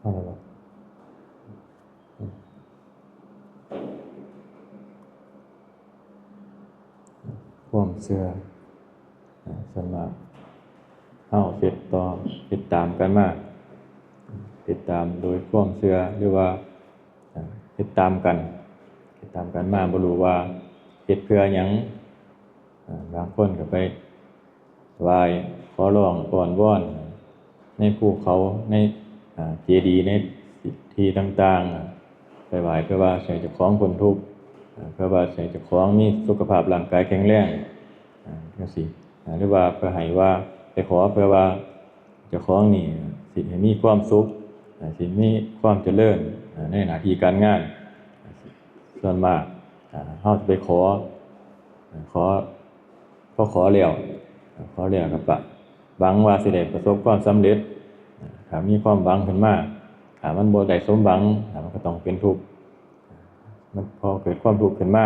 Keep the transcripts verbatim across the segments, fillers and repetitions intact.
เอาละบ่ ความเชื่อ อ่า ส่วนมาก เฮาเฮ็ดต่อ เฮ็ดตามกันมา เฮ็ดตามโดยความเชื่อ หรือว่า อ่า เฮ็ดตามกัน เฮ็ดตามกันมา บ่รู้ว่าเฮ็ดเพื่อหยัง อ่า บางคนก็ไปไหว้ ขอร้อง อ้อนวอน ในภูเขา ใน อ่า เจดีย์ ในที่ต่างๆ ไปไหว้เพื่อว่าให้เจ้าของพ้นทุกข์ อ่า เพื่อว่าให้เจ้าของมีสุขภาพร่างกายแข็งแรง อ่า จั่งซี้ อ่า หรือว่าเพื่อให้ว่า ไปขอเพื่อว่าเจ้าของนี่สิให้มีความสุข อ่า สิมีความเจริญ อ่า ในหน้าที่การงาน ส่วนมาก อ่า เฮาสิไปขอ ขอ พอขอแล้ว ขอแล้วก็ปะ หวังว่าสิได้ประสบความสำเร็จ ถ้ามีความหวังขึ้นมา ถ้ามันบ่ได้สมหวัง มันก็ต้องเป็นทุกข์ มันพอเกิดความทุกข์ขึ้นมา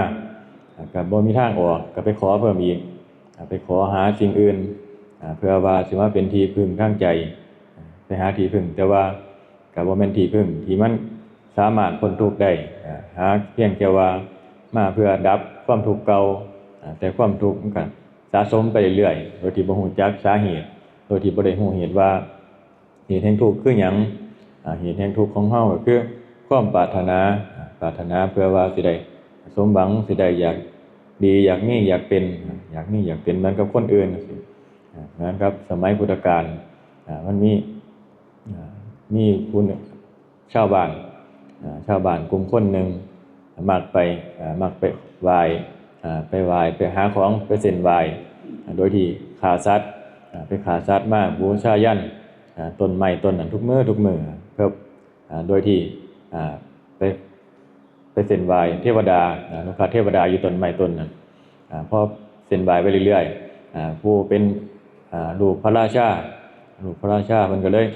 ก็บ่มีทางออก ก็ไปขอเพิ่มอีก ไปขอหาสิ่งอื่น เพื่อว่าสิมาเป็นที่พึ่งทางใจ ไปหาที่พึ่ง แต่ว่า ก็บ่แม่นที่พึ่งที่มันสามารถพ้นทุกข์ได้ อ่า หาเพียงแค่ว่ามาเพื่อดับความทุกข์เก่า อ่า แต่ความทุกข์มันก็สะสมไปเรื่อยๆ โดยที่บ่รู้จักสาเหตุ โดยที่บ่ได้รู้เหตุว่า เหตุแห่งทุกข์คือหยัง อ่า เหตุแห่งทุกข์ของเฮาก็คือความปรารถนา อ่า ปรารถนาเพื่อว่าสิได้สมหวัง สิได้อยากดี อยากมี อยากเป็น อ่า อยากมี อยากเป็นเหมือนกับคนอื่นจั่งซี้ อ่า เหมือนกับสมัยพุทธกาล อ่า มันมี อ่า มีผู้หนึ่ง ชาวบ้าน อ่า ชาวบ้านกลุ่มคนหนึ่ง มักไป อ่า มักไปไหว้ อ่า ไปไหว้ ไปหาของ ไปเส้นไหว้ อ่า โดยที่ฆ่าสัตว์ อ่า ไปฆ่าสัตว์มาบูชายัญ อ่า ต้นไม้ต้นนั้นทุกมื้อ ทุกมื้อ เพื่อ อ่า โดยที่ อ่า ไป ไปเส้นไหว้เทวดา อ่า นกขเทวดาอยู่ต้นไม้ต้นนั้น อ่า พอเส้นไหว้ไปเรื่อยๆ อ่า ผู้เป็น อ่า ลูกพระราชา ลูกพระราชาเพิ่นก็เลย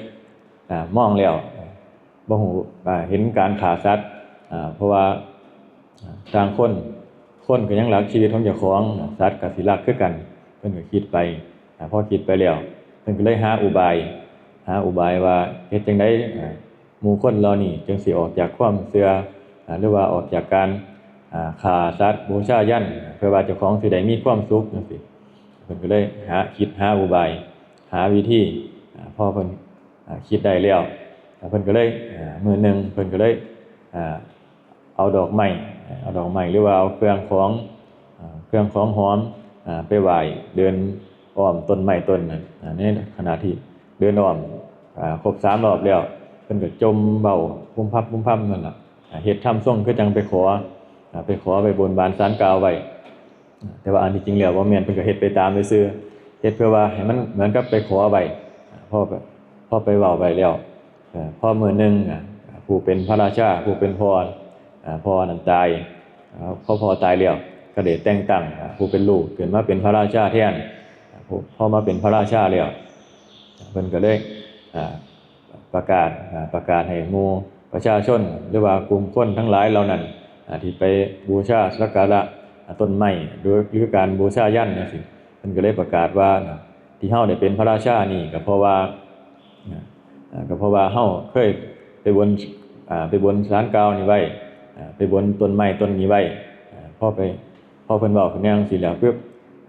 อ่า มองแล้ว บ่ฮู้ อ่า เห็นการฆ่าสัตว์ อ่า เพราะว่า อ่า ต่างคน คนก็ยังรักชีวิตของเจ้าของ สัตว์ก็สิรักคือกัน เพิ่นก็คิดไป อ่า พอคิดไปแล้ว เพิ่นก็เลยหาอุบาย หาอุบายว่าเฮ็ดจั่งใด อ่า หมู่คนเหล่านี้จึงสิออกจากความเชื่อ อ่า หรือว่าออกจากการ อ่า ฆ่าสัตว์บูชายัญ เพื่อว่าเจ้าของสิได้มีความสุขจั่งซี้ เพิ่นก็เลยหา คิดหาอุบาย หาวิธี อ่า พอเพิ่น อ่า คิดได้แล้ว อ่า เพิ่นก็เลย อ่า มื้อหนึ่งเพิ่นก็เลย อ่า เอาดอกไม้ เอาดอกไม้ หรือว่าเอาเครื่องของ อ่า เครื่องของหอม อ่า ไปไหว้ เดินอ้อมต้นไม้ต้นนั้น อ่า ในขณะที่เดินอ้อม อ่า ครบสามรอบแล้ว เพิ่นก็จ่มเว้าพุ้มพับพุ้มพำนั่นล่ะ อ่า เฮ็ดทำทรงคือจั่งไปขอ อ่า ไปขอ ไปบนบานศาลกล่าวไว้ แต่ว่าอันที่จริงแล้วบ่แม่น เพิ่นก็เฮ็ดไปตามซื่อๆ เฮ็ดเพื่อว่าให้มันเหมือนกับไปขอไว้ พอไป พอไปเว้าไว้แล้ว เอ่อ พอมื้อหนึ่ง อ่ะ ผู้เป็นพระราชา ผู้เป็นพ่อ อ่า พ่อนั้นตาย อ่า พอพ่อตายแล้ว ก็ได้แต่งตั้ง อ่า ผู้เป็นลูกขึ้นมาเป็นพระราชาแทน อ่า พอ พอมาเป็นพระราชาแล้ว เพิ่นก็เลย อ่า ประกาศ อ่า ประกาศให้หมู่ประชาชน หรือว่ากลุ่มคนทั้งหลายเหล่านั้น อ่า ที่ไปบูชาสักการะ อ่า ต้นไม้ หรือ หรือการบูชายัญจั่งซี้ เพิ่นก็เลยประกาศว่า ที่เฮาได้เป็นพระราชานี่ก็เพราะว่า อ่า อ่า ก็เพราะว่าเฮาเคยไปบน อ่า ไปบนศาลกล่าวนี่ไว้ อ่า ไปบนต้นไม้ต้นนี้ไว้ อ่า พอไป พอเพิ่นเว้าขึ้นมาจั่งซี้แล้วปึ๊บ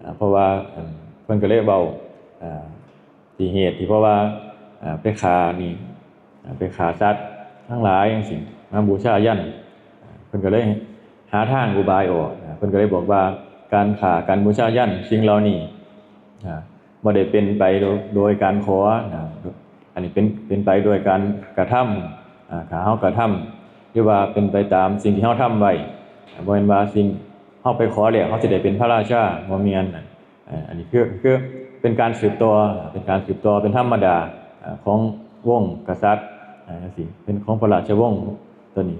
อ่า เพราะว่า อ่า เพิ่นก็เลยเว้า อ่า ที่เหตุที่เพราะว่า อ่า ไปฆ่านี่ อ่า ไปฆ่าสัตว์ทั้งหลายจั่งซี้ มาบูชายัญ อ่า เพิ่นก็เลยหาทางอุบายออก อ่า เพิ่นก็เลยบอกว่าการฆ่า การบูชายัญสิ่งเหล่านี้ อ่า บ่ได้เป็นไปโดย โดยการขอ อ่า อันนี้เป็น เป็นไปโดยการกระทำ อ่า ถ้าเฮากระทำ หรือว่าเป็นไปตามสิ่งที่เฮาทำไว้ อ่า บ่แม่นว่าสิ่ง เฮาไปขอแล้วเฮาสิได้เป็นพระราชา บ่แม่นนะ อ่า อันนี้คือ คือเป็นการสืบต่อ เป็นการสืบต่อ เป็นธรรมดา อ่า ของวงกษัตริย์ อ่า จั่งซี้ เป็นของพระราชวงศ์ตัวนี้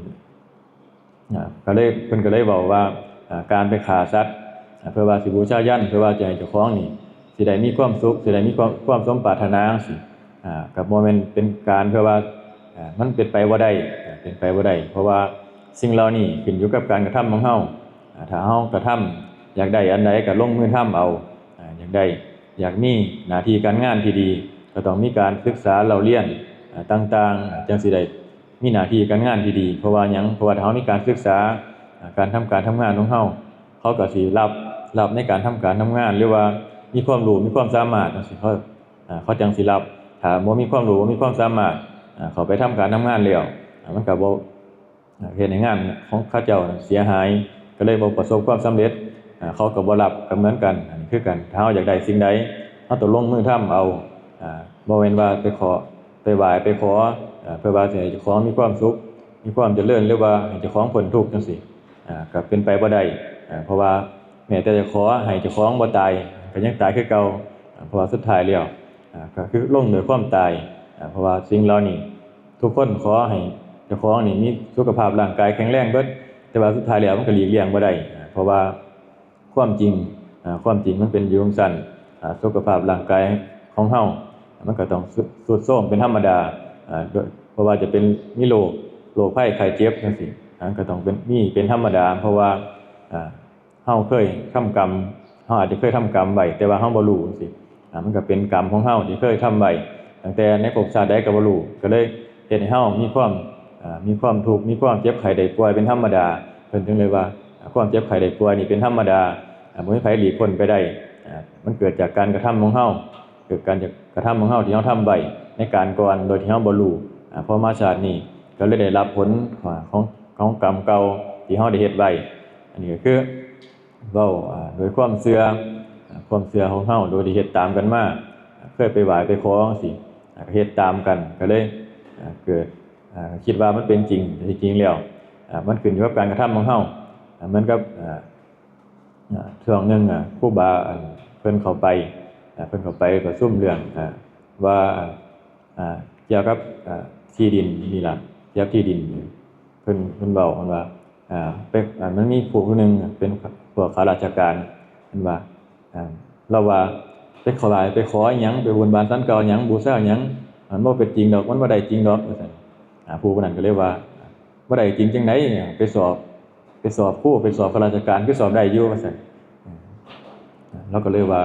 อ่า ก็เลย เพิ่นก็เลยเว้าว่า อ่า การไปฆ่าสัตว์ อ่า เพื่อว่าสิบูชายัญ เพื่อว่าจะให้เจ้าของนี่ สิได้มีความสุข สิได้มีความ ความสมปรารถนาจั่งซี้ อ่า ก็บ่แม่นเป็นการเพื่อว่า อ่า มันเป็นไปบ่ได้ อ่า เป็นไปบ่ได้ เพราะว่าสิ่งเหล่านี้ขึ้นอยู่กับการกระทำของเฮา อ่า ถ้าเฮากระทำ อยากได้อันใดก็ลงมือทำเอา อ่า อยากได้ อยากมีหน้าที่การงานที่ดี ก็ต้องมีการศึกษาเล่าเรียน อ่า ต่างๆ อ่า จั่งสิได้ มีหน้าที่การงานที่ดี เพราะว่าหยัง เพราะว่าถ้าเฮามีการศึกษา อ่า การทำการทำงานของเฮา เขาก็สิรับ รับในการทำการทำงาน หรือว่ามีความรู้ มีความสามารถจั่งซี้ เขา อ่า เขาจั่งสิรับ ถ้าบ่มีความรู้ บ่มีความสามารถ อ่า เข้าไปทำการทำงานแล้ว อ่า มันก็บ่ อ่า เฮ็ดให้งานของเขาเจ้าเสียหาย ก็เลยบ่ประสบความสำเร็จ อ่า เขาก็บ่รับ ก็เหมือนกัน อันนี้คือกัน ถ้าเฮาอยากได้สิ่งใด เฮาต้องลงมือทำเอา อ่า บ่แม่นว่าไปขอ ไปไหว้ ไปขอ อ่า เพื่อว่าสิให้เจ้าของมีความสุข มีความเจริญ หรือว่าให้เจ้าของพ้นทุกข์จั่งซี้ อ่า ก็เป็นไปบ่ได้ อ่า เพราะว่าแม้แต่จะขอให้เจ้าของบ่ตาย ก็ยังตายคือเก่า อ่า เพราะว่าสุดท้ายแล้ว อ่า ก็คือลงด้วยความตาย อ่า เพราะว่าสิ่งเหล่านี้ ทุกคนขอให้เจ้าของนี่มีสุขภาพร่างกายแข็งแรงเบิด แต่ว่าสุดท้ายแล้วมันก็หลีกเลี่ยงบ่ได้ อ่า เพราะว่าความจริง อ่า ความจริงมันเป็นอยู่จั่งซั้น อ่า สุขภาพร่างกายของเฮา มันก็ต้องทรุด ทรุดโทรมเป็นธรรมดา อ่า โดย เพราะว่าจะเป็นมีโรค โรคภัยไข้เจ็บจั่งซี้ อ่า ก็ต้องเป็น มีเป็นธรรมดา เพราะว่า อ่า เฮาเคยทำกรรม เฮาอาจจะเคยทำกรรมไว้ แต่ว่าเฮาบ่รู้จั่งซี้ อ่า มันก็เป็นกรรมของเฮาที่เคยทำไว้ ตั้งแต่ในภพชาติใดก็บ่รู้ ก็เลยเฮ็ดให้เฮามีความ อ่า มีความทุกข์ มีความเจ็บไข้ได้ป่วยเป็นธรรมดา เพิ่นจึงเลยว่า อ่า ความเจ็บไข้ได้ป่วยนี่เป็นธรรมดา อ่า บ่มีไผหลีกพ้นไปได้ อ่า มันเกิดจากการกระทำของเฮา เกิดการจากกระทำของเฮาที่เฮาทำไว้ในการก่อน โดยที่เฮาบ่รู้ อ่า พอมาชาตินี้ก็เลยได้รับผล อ่า ของ ของกรรมเก่าที่เฮาได้เฮ็ดไว้ อันนี้ก็คือ เว้า อ่า โดยความเชื่อ อ่า ความเชื่อของเฮา โดยที่เฮ็ดตามกันมา เคยไปไหว้ไปขอจั่งซี้ อ่า ก็เฮ็ดตามกัน ก็เลย อ่า เกิด อ่า คิดว่ามันเป็นจริง แต่ที่จริงแล้ว อ่า มันขึ้นอยู่กับการกระทำของเฮา อ่า เหมือนกับ อ่า อ่า ช่วงหนึ่ง อ่า ครูบา อัน เพิ่นเข้าไป อ่า เพิ่นเข้าไปประชุมเรื่อง อ่า ว่า อ่า เกี่ยวกับ อ่า ที่ดินนี่ล่ะ เกี่ยวกับที่ดิน เพิ่น เพิ่นเว้า เพิ่นว่า อ่า ไป อ่า มันมีผู้ผู้หนึ่งเป็นพวกข้าราชการ เพิ่นว่า อ่า ลาวว่าไปขอไหว้ไปขออิหยัง ไปบนบานศาลกล่าวอิหยัง บูชาอิหยัง มันบ่เป็นจริงดอก มันบ่ได้จริงดอก ว่าซั่น อ่า ผู้ผู้นั้นก็เลยว่า บ่ได้จริงจั่งใด ไปสอบ ไปสอบครู ไปสอบข้าราชการ คือสอบได้อยู่ ว่าซั่น อ่า ลาวก็เลยว่า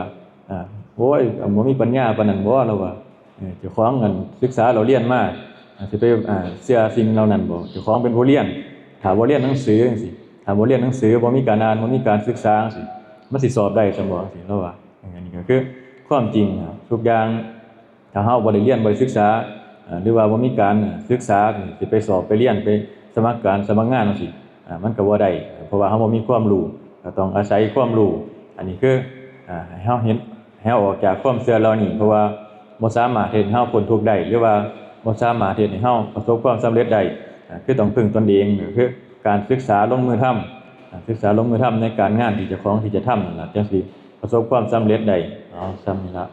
อ่า โอ้ย บ่มีปัญญาปานนั้นบ่ ลาวว่า เออ เจ้าของเงินศึกษาเล่าเรียนมา อ่า สิไป อ่า เชื่อสิ่งเหล่านั้นบ่ เจ้าของเป็นผู้เรียน ถ้าบ่เรียนหนังสือจั่งซี้ ถ้าบ่เรียนหนังสือ บ่มีการอ่าน บ่มีการศึกษาจั่งซี้ มันสิสอบได้ซั่นบ่ จั่งซี้ ลาวว่า อันนี้ก็คือความจริงนะ ทุกอย่าง ถ้าเฮาบ่ได้เรียน บ่ได้ศึกษา อ่า หรือว่าบ่มีการศึกษา สิไปสอบ ไปเรียน ไปสมัครงาน สมัครงานจั่งซี้ อ่า มันก็บ่ได้ เพราะว่าเฮาบ่มีความรู้ ก็ต้องอาศัยความรู้ อันนี้คือ อ่า ให้เฮาเห็น ให้เฮาออกจากความเชื่อเหล่านี้ เพราะว่าบ่สามารถเฮ็ดให้เฮาพ้นทุกข์ได้ หรือว่าบ่สามารถเฮ็ดให้เฮาประสบความสำเร็จได้ อ่า คือต้องพึ่งตนเอง ก็คือการศึกษาลงมือทำ อ่า ศึกษาลงมือทำในการงานที่เจ้าของที่จะทำนั่นล่ะ จั่งสิประสบความสำเร็จได้ เอา ส่ำนี้ล่ะ